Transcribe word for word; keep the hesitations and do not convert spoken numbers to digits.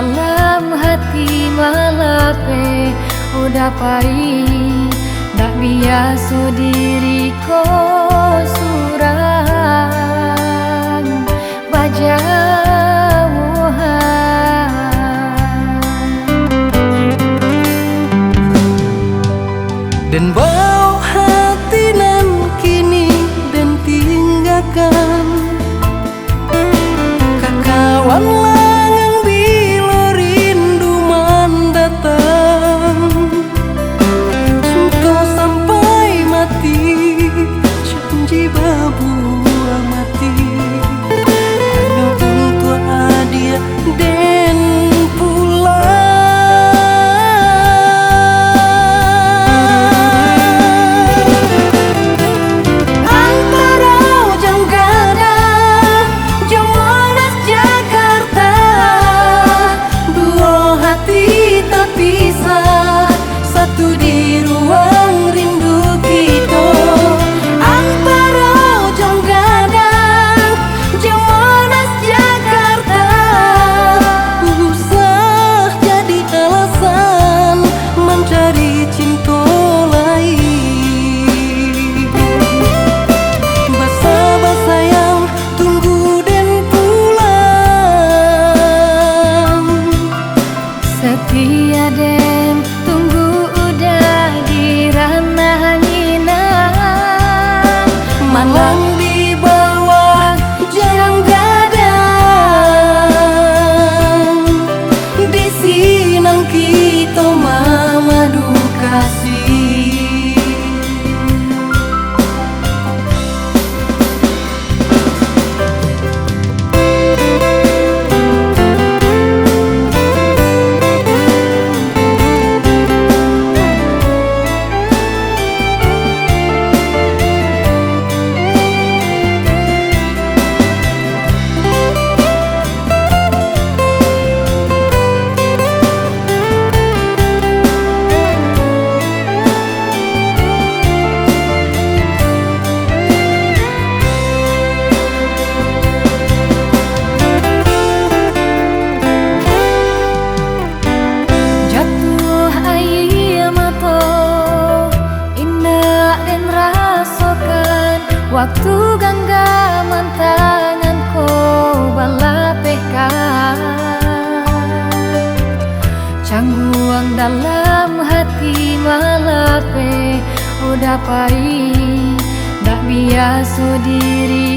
Dalam hati malapeh, udah pai, dak biaso diri ko surang bajauhan. Den bao hati nan kini den tinggakan. Kakawan langang bilo rindu mandatang. Cinto sampai mati, janji babuah mati. Hanyo untuak adiak den pulang. Antaro Ujung Gadang jo Monas Jakarta, duo hati tapisah, satu di ruang rindu kito. Antaro Ujung Gadang jo Monas Jakarta, usah jadi alasan mancari cinto lain. Basaba sayang, tunggu den pulang. Satia den tunggu Uda di ranah anginan. Malam di bawah janggadang, di sinan kito mamadu kasih. Jatuah aia mato, indak den rasokan, waktu ganggaman tangan ko balapehkan. Cangguang dalam hati malapeh, Uda pai, dak biaso diri